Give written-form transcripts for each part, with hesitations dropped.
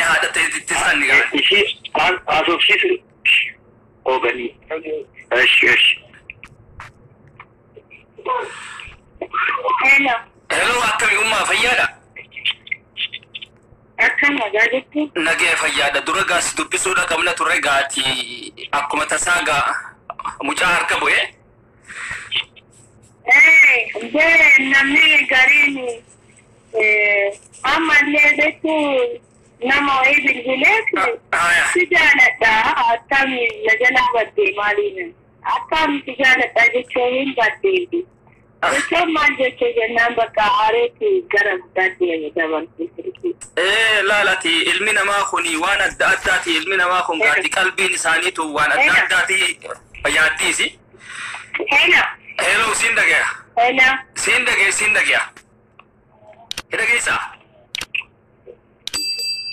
Haadha ta'etti sanni gara. Ishii haasofsiisu ooganii. Eshi eshi. Hello. Hello, akkami ummaa, fayyaadha? Akkam, nagaa jirtu? Nagee, fayyaadha. Dura gaas dubbisuudha qabna turre gaati akkuma tasaa gaa mucaa harka bu'ee. Ee, namni gariin ammallee jechuun nama wayii bilbileef si jaaladha, akkam na jalaa badde, maaliin akkam si jaaladha jechuun hin baddeebi. Jechuun maal jechuu jennaan bakka aareetti gara guddaatti dabalti. Ee, laalati ilmi namaa kun waan adda addaati, ilmi namaa kun gaati qalbiin isaaniitu waan adda addaati yaaddiisi. Hello. Hello, siin dhagaya. Hello. Siin dhagaya, siin dhagaya. Hi dhageessaa?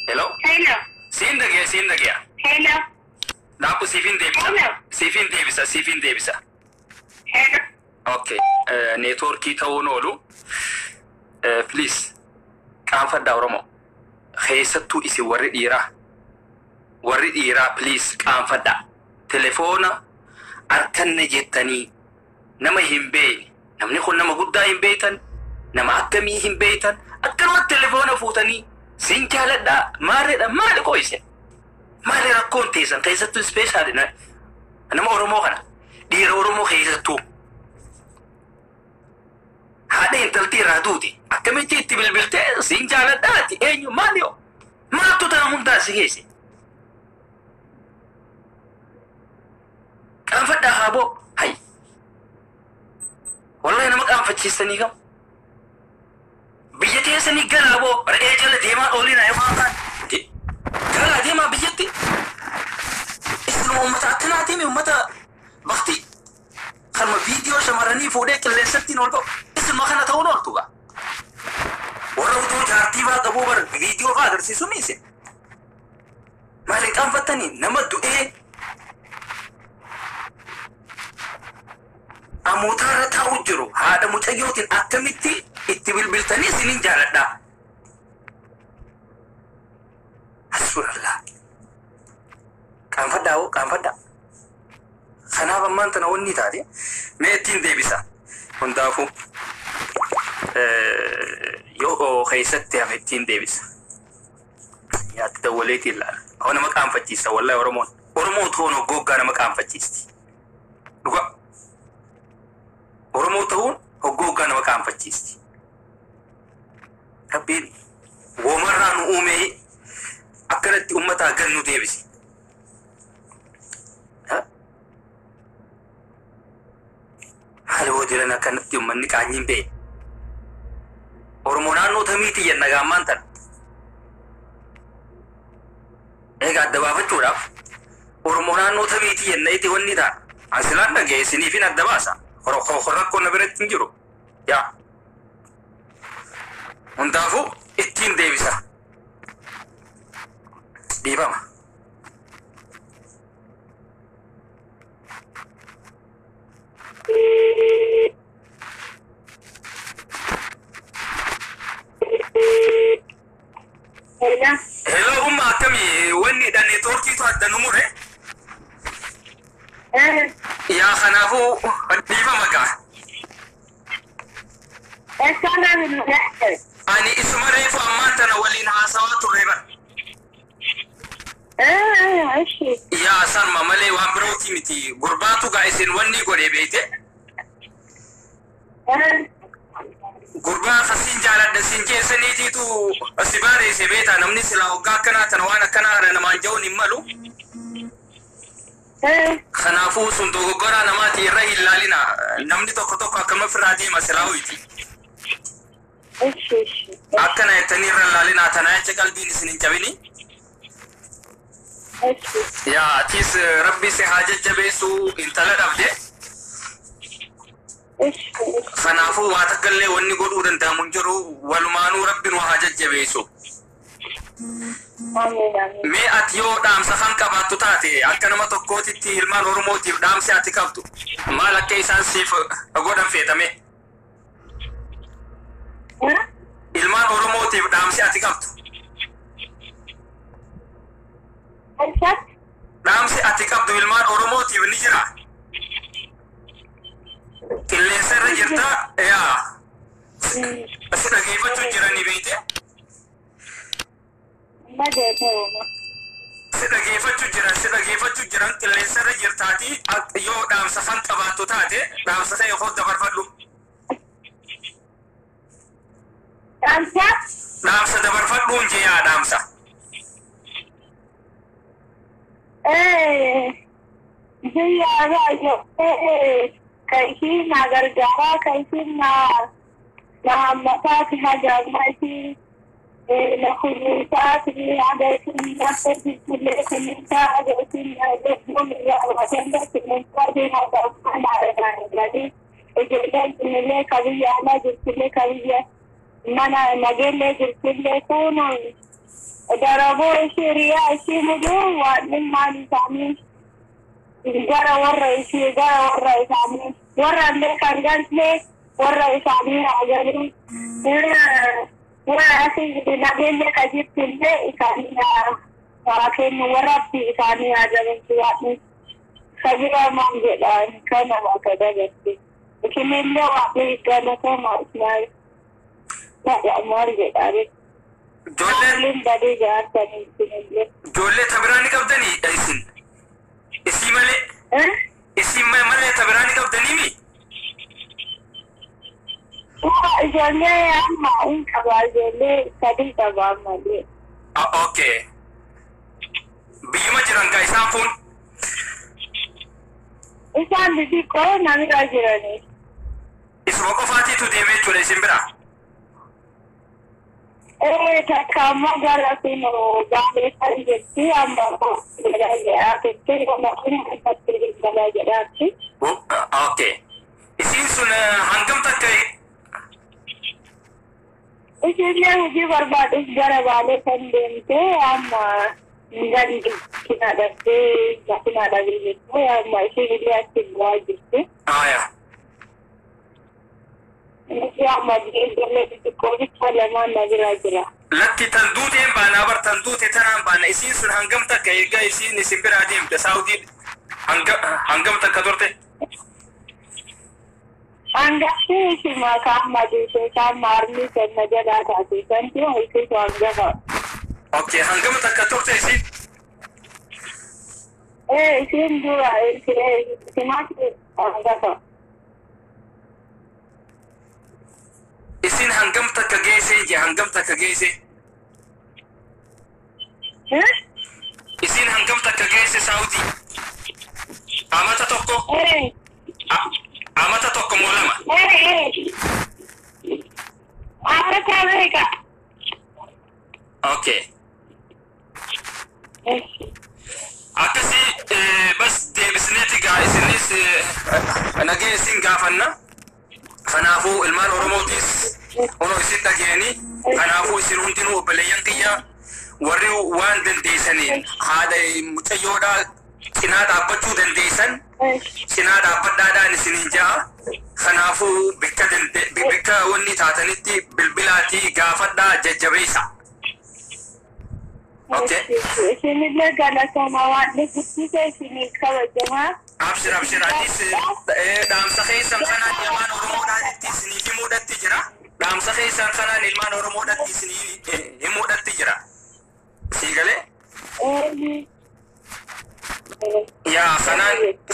Hello. Hello. Siin dhagaya, siin dhagaya. Hello. Dhaabbu, siifin deebisa. Hello. Siifin deebisa, siifin deebisa. Hello. Okay. Neetwoorkii ta'uun oolu. Please. Qaanfadhaa Oromoo. Keessattuu isin warri dhiiraa. Warri dhiiraa, please, qaanfadhaa. Telefoona harkanne jettanii nama hin beekne. Namni kun nama guddaa hin beektan. Nama akkamii hin beektan. Akkanumatti telefoona fuutanii sin jaaladhaa maarreedha, maali qo'ise? Maali rakkoon teessan, keessattuu especially nama Oromoo kana, dhiira Oromoo keessattuu. Haadha intalti irraa duute akkamitti itti bilbiltee siin jaaladhaati, eenyu, maali yoo maaltu tana hundaa si geesse? Qaanfadhaa haaboo, hay, wallahi nama qaanfachiistanii kam biyya teessanii galaa boo, re'ee jala deemaa oolinaa yoo kaan galaa deemaa biyyatti. Isinuma uummata akkanaatiin, uummata bakti kanuma viidiyoo shamarranii fuudhee qilleensattiin ol ba'u, isinuma kana ta'uun ooltu gaa. Warra utuu jaartii faa qabuu bar viidiyoo faa agarsiisu miise. Maali qaanfattanii nama du'ee amootaarra taa'u jiru haadha mucayyootiin akkamitti itti bilbiltanii isinin jaaladhaa? Hasbunallah. Qaanfadhaa hoo, qaanfadhaa. Kanaaf ammaan tana wanni taate mee ittiin deebisa. Hundaafuu yoo keessatti hafe ittiin deebisa. Yaatti dawwaleetiin ilaala. Hoo, nama qaanfachiisa wallahi Oromoon. Oromoo ta'uun hoggoggaa nama qaanfachiisti. Dhuga. Oromoo ta'uun hoggoggaa nama qaanfachiisti. Rabbiin womarraa nu uumee akkanatti uummataa gad nu deebise. Haala hoo jiran akkanatti uummanni qaanyiin ba'e. Oromoo naannoo tamiiti jenna gaammaan tana. Egaa adda baafachuudhaaf Oromoo naannoo tamiiti jenna itti wanni ta'a. Asilaan dhaga'e isiniifin adda baasa. Rakkoon na biratti hin jiru. Yaa. Hundaafuu ittiin deebisa. Dhiifama. Hello. Hello, umma, akkamii, wanni dha neetwoorkiitu adda nu mure. Yaa, kanaafuu dhiifama gaa. Eessaan bilbilee? Ani isuma reefu ammaan tana waliin haasawaa turre bar. Eshi. Yaa, sanuma malee waan birooti miti. Gurbaatu gaa isin wanni godhe beeyte. Gurbaa kasiin jaaladha siin jeessaniitiitu si baareesse beeta, namni silaa hoggaa akkanaa tana waan akkanaa kana namaan ja'uun hin malu. Kanaafuu sun dogoggoraa namaati, irra hin laalina. Namni tokko tokko akkama ofirraa deema silaa hoyti. Eshi eshi. Akkana jettanii irra hin laalina, tana jecha qalbiin isin hin cabini. Eshi. Yaa, atis rabbi si haa jajjabeessu, intala dhabde. Eshi. Kanaafuu waa takka illee wanni godhuu danda'amu hin jiru, walumaanuu rabbi nu haa jajjabeessu. Amiin, amiin. Mee ati yoo dhaamsa kan qabaattu taate, akka nama tokkootitti ilmaan Oromootiif dhaamsi ati qabdu maal, akka isaan siif godhan feetame? Ilmaan Oromootiif dhaamsi ati qabdu. Eessatti? Dhaamsi ati qabdu ilmaan Oromootiif ni jira. Qilleensa irra jirta yaa si dhageeffachuu jiranii beekte. Si dhageeffachuu jiran, si dhageeffachuu jiran, qilleensa irra jirtaati yoo dhaamsa kan qabaattu taate dhaamsa ta'e koo dabarfadhu. Dhaamsa? Dhaamsa dabarfadhuun jee yaa dhaamsa. Biyya baay'ee kan ishii na gargaaraa, kan ishii na na hammataati, hajaama ishii na kunuunsaati, haga ishii na jirtullee kunuunsaa, haga ishii na lubbuun irraa baatee kunuunsaa fi hajaama na gargaaranii ijoolleen kunillee ka biyya alaa jirtullee, ka biyya mana nageellee jirtullee kun daraboo ishii hiriyaa ishii muduu waan ilmaan isaanii gara warra ishii gara warra isaanii warra illee kan galle warra isaanii haa galuu, warra asii nageenya ka jirtullee isaanii haa kennu, warra abdii isaanii haa jabeessu waaqni sabira maal jedha kana waaqa dabarse isinillee waaqni galatoomaa Ismaa'eel maal jedha. Ijoolleen badee jaartanii isinillee. Ijoollee ta biraa ni qabdanii isin? Isii malee? Isii malee ta biraa ni qabdanii mi? Ijoollee amma hin qaba, ijoollee sadii qaba ammallee. Okay. Biyyuma jiran gaa isaan kun? Isaan xixiqqoo namira jiranii. Isuma qofaatiitu deemee jechuudha isin biraa? Takka ammoo gara kun gaafeessan jirti, amma jedhaa jedhaa turte, amma kun harkatti bilbilaa jedhaatti. Okay. Isiin sun hangam takka? Isiillee hojii barbaaduuf gara Baalee kan deemte, amma gadi makiinaa dhabdee, makiinaa dhabee jirti, amma isiin illee achi bu'aa jirti. Aya. Inni amma ijoollee xixiqqoo bicha lamaan na bira jira. Lakki, tan duuteen baanaa bar, tan duute tanaan baana. Isiin sun hangam takka egaa isiin isin biraa deemte Saawudii hangam takka turte? Hangafti ishuma kaama duute, kaama armii kenna jalaa taate santi isiitu hangafa. Okay, hangam takka turte isiin? Ee, isiin dura isimaatu hangafa. Isiin hangam takka geesse je, hangam takka geesse? Isiin hangam takka geesse Saawudii? Amata 1? Amata 1 moo 2? Amata meeqa? Okay. Akkasii bas deebisneeti gaa isinis nagee isin gaafanna. Kanaafuu ilmaan Oromootis kunoo isin dhageeni. Kanaafuu isin hundinuu obboleeyyan kiyya warri waan dandeessaniin haadha mucayyoodhaa cinaa dhaabbachuu dandeessan cinaa dhaabbadhaadhaan isiniin ja'a. Kanaafuu bikka bikka wanni taatanitti bilbilaatii gaafadhaa, jajjabeessa. Okay. Isinillee galatoomaa, waan guddisa isinii kabajamaa. Abshir, abshir, anis dhaamsa keessan kanaan ilmaan Oromoodhaatti isiniif himuudhatti jira. Dhaamsa keessan kanaan ilmaan Oromoodhaatti isinii himuudhatti jira. Sii galee? Yaa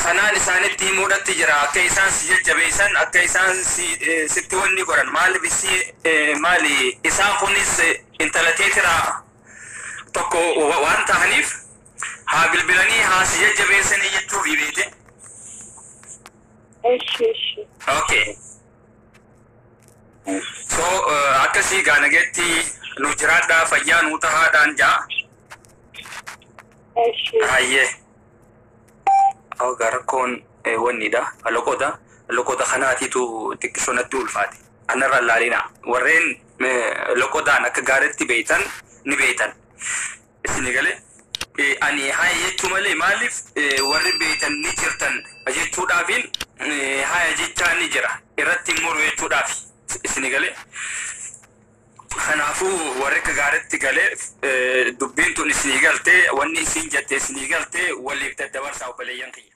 kanaan isaanitti himuudhatti jira. Akka isaan si jajjabeessan, akka isaan si sitti wanni godhan. Maaliif isi maali isaan kunis intala teetiraa tokko waan ta'aniif haa bilbilanii haa si jajjabeessanii jechuuf beete. Eshi eshi. Okay. So akkasii gaa nageetti nu jiraadhaa, fayyaa nu tahaadhaan jaa. Eshi. Hayyee. Ogaa rakkoon wannidha. Loqoda. Loqoda kanaatiitu xiqqisoo natti ulfaate. Anarra laalina. Warreen loqodaan akka gaariitti beeytan ni beeytan. Isin galee? Ani haya jechuu malee maaliif warri beeytan ni jirtan jechuudhaafin haya jechaa ni jira. Irratti muru jechuudhaafi. Isin galee? Kanaafuu warri akka gaariitti galee dubbiin tun isinii galtee, wanni isin jette isinii galtee, waliif daddabarsaa, obboleeyyan kiyya.